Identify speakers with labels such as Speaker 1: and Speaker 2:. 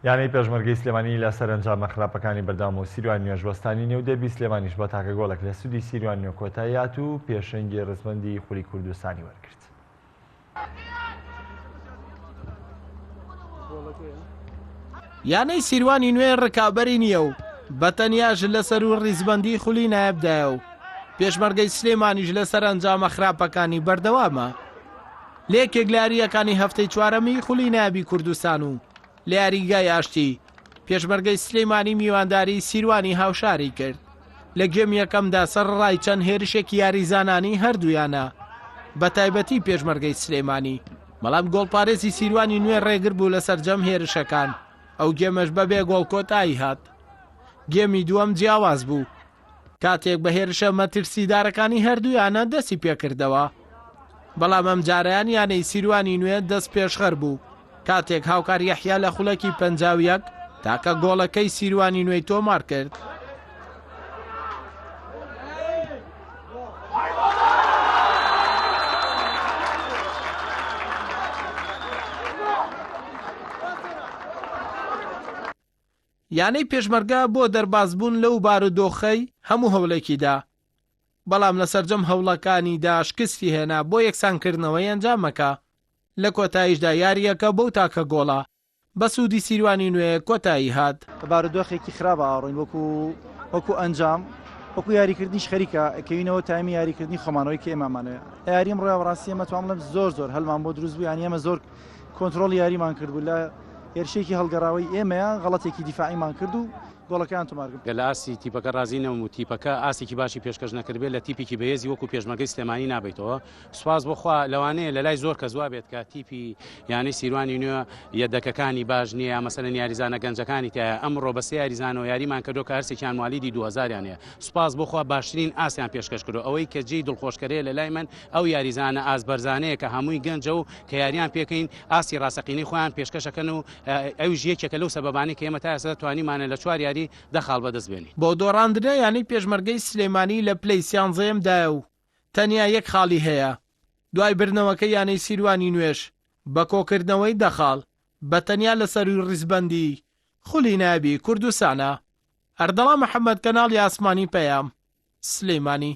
Speaker 1: یانەی پێشمەرگەی سلێمانی لە سەرەنجامە خراپەکانی بەردەوامە و سیروان نوێش وەستانی نێو دێربی سلێمانیش بە تاکە گۆڵێک لە سوودی سیروان نوێ کۆتایی هات و پێشەنگی ڕیزبەندی خولی کوردستانی وەرگرت.
Speaker 2: یانەی سیروانی نوێ ڕکابەری نییە و بە تەنیاش لە سەروو ڕیزبەندی خولی نایابدایە و پێشمەرگەی سلێمانیش لە سەرەنجامە خراپەکانی بەردەوامە. لە یەکێک لە یارییەکانی هەفتەی چوارەمی خولی نایابی کوردستان و لە یاریگای ئاشتی، پێشمەرگەی سلێمانی میوانداری سیروانی هاوشاری کرد. لە گێم یەکەمدا سەرەڕای چەند هێرشێکی یاریزانانی هەردوو یانە، بەتایبەتی پێشمەرگەی سلێمانی، بەڵام گۆڵپارێزی سیروانی نوێ ڕێگر بوو لە سەرجەم هێرشەکان، ئەو گێمەش بەبێ گۆڵ کۆتایی هات. گێمی دووەم جیاواز بوو، کاتێک بە هێرشە مەترسیدارەکانی هەردوو یانە دەستی پێکردەوە، بەڵام ئەمجارەیان یانەی سیروانی نوێ دەست پێشخەر بوو کاتێک هاوکار یەحیا لە خولەکی 51 تاکە گۆڵەکەی سیروانی نوێی تۆمار کرد. یانەی پێشمەرگە بۆ دەربازبوون لەو بارودۆخەی هەموو هەوڵێکی دا، بەڵام لە سەرجەم هەوڵەکانیدا شکستی هێنا بۆ یەکسانکردنەوەی ئەنجامەکە، لە کۆتاییشدا یارییەکە بەو تاکە گۆڵە بە سوودی سیروانی نوێ کۆتایی هات.
Speaker 3: بە بارودۆخێکی خراپا ئەڕۆین وەکو وەکو ئەنجام وەکو یاریکردنیش خەریکە ئەکەوینەوە تایمی یاریکردنی خۆمانەوەی کە ئێمە ئەمانەوێ یاری ئەمڕۆ بەڕاستی ئێمە توام بڵێم زۆر زۆر هەلمان بۆ دروست بوو یانی ئێمە زۆر کۆنترۆڵی یاریمان کردبوو لە هێرشێکی هەڵگەڕاوەی ئێمەیە غەڵەتێکی دیفاعیمان کرد و گۆڵەکەیان تۆمار کرد.
Speaker 4: گەر لە ئاستی تیپەکە ڕازی نەبم و تیپەکە ئاستێکی باشی پێشکەش نەکردبێت لە تیپێکی بەهێزی وەکو پێشمەرگەی سلێمانی نابەیتەوە سوپاس بۆ خوا لەوانەیە لە لای زۆر کەس وابێت کە تیپی یانەی سیروانی نوێ یەدەکەکانی باش نییە یا مەسەلەن یاریزانە گەنجەکانی تایە ئەمڕۆ بە سێ یاریزانەوە یاریمان کردو کە هەرسێکیان موالیدی 2000 یان هەیە سوپاس بۆ خوا باشترین ئاستیان پێشکەش کردو ئەوەی کە جێی دڵخۆشکەرەیە لە لای من ئەو یاریزانە ئاست بەرزانەیە کە هەمووی گەنجە و کە یاریان پێکەین ئاستی ڕاستەقینەی خۆیان پێشکەشەکەن و ئەویش یەکێکە لەو سەبەبانەی کە ئێمە تا ئێستا توانیومانە لە چوار یاری دە خاڵ بەدەست بێنین.
Speaker 2: بەو دۆڕاندنە یانەی پێشمەرگەی سلێمانی لە پلەی سیانزەیەمدایە و تەنیا یەک خاڵی هەیە، دوای بردنەوەکەی یانەی سیروانی نوێش بە کۆکردنەوەی دە خاڵ بە تەنیا لە سەرووی ڕیزبەندی خولی نایابی کوردستانە. ئەردەڵان محەمەد کەناڵی ئاسمانی پەیام، سلێمانی.